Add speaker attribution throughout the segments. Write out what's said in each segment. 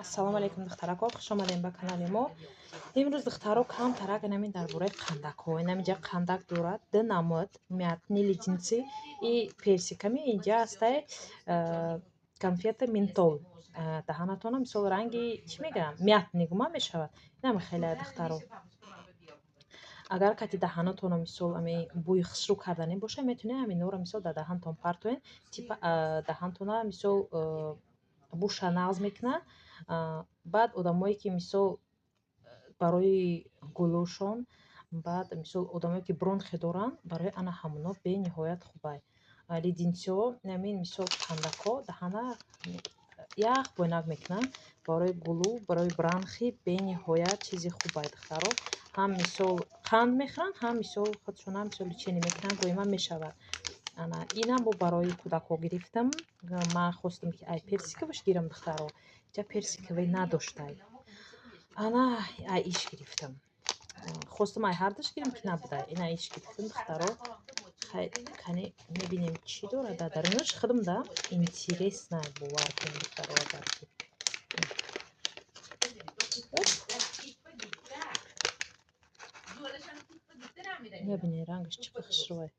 Speaker 1: Ассалому алайкум, духтарако, хуш омадем ба канали мо. Имрӯз, духтаро, камтарак инамин дар бораи қандакҳо. Инаминҷа қандак дорад ду намуд: мятный леденцы и персиками. Инҷа ҳастай конфета ментол. Даҳанатона мисол ранги чӣ мегӯям, мятный гума мешавад. Инам хеле, духтаро. Агар кати даҳанатона мисол ами бӯи хушрӯ карданӣ боша, метавонед ҳаминҳоро мисол дар даҳантон партоед. Типа даҳантона мисол буша нағз мекунад. Баъд одамое ки мисол барои гулӯшон, баъд мисол одамое ки бронхе доранд, барои ана ҳамоно бениҳоят хубай. Леденцҳо, ҳамин мисол қандакҳо даҳана ях бӯйнак мекунанд. Барои гулӯ, барои бронхи бениҳоят чизи хубай, духтаро. Ҳам мисол қанд мехӯранд, ҳам мисол худшона мисол лечение мекунанд, гӯима мешавад. Ана инам бо барои кӯдакҳо гирифтам. Ман хостам, ки ай персиковаш гирам, духтаро. Инҷа персиковый надоштай. Ана ай иш гирифтам. Хостам ай ҳардаш гирам, ки набудай. Ина иш гирифтам, духтаро. Хай, кани мебинем, чӣ дорад дар дарунаш. Худам да интересно, бовар кунед, духтаро, агар ки. Мебинед, рангаш чӣ қадр хушрӯай.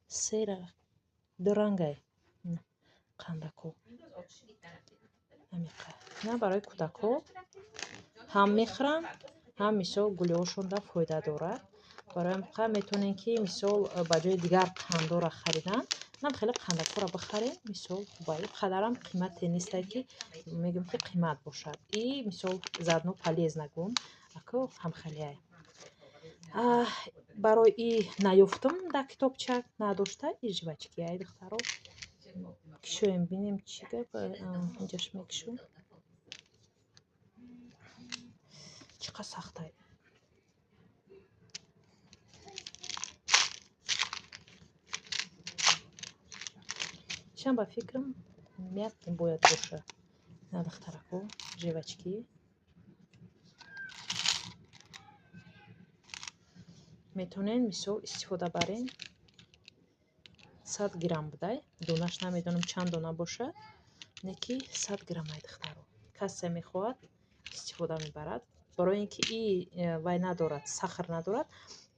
Speaker 1: Сера ду рангай қандако. Ҳамиқа. Ина барои кӯдакҳо ҳам мехӯранд, ҳам мисол гулиҳошонда фоида дорад. Барои ҳамқа метавонед, ки мисол ба ҷои дигар қандҳоро харидан, инам хеле қандакҳоро бихаред, мисол хубай. Қадарам қимате нестай, ки мегӯем, ки қимат бошад. И мисол заодно полезно гум. Ако ҳамхелиай. Барои и наёфтам, дар китобча надошта, и жвачки ай, духтаро. Кишоем, бинем, чӣ гап. Инҷаш мекишем. Чӣ қадр сахтай. Ишам, ба фикрам, мятный бояд боша. На, духтарако, жвачки. Метавонед мисол истифода барен. 100 грамм будай. Донаш намедонам, чанд дона бошад. Не ки 100 грамм ай, духтаро. Касе мехоҳад, истифода мебарад. Барои ин ки и вай надорад, сахар надорад,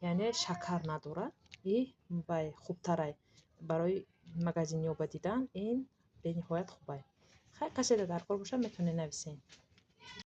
Speaker 1: яъне шакар надорад. И вай хубтарай. Барои магазинёба дидан ин бениҳоят хубай. Хай, касе дар кор бошад, метавонед нависед.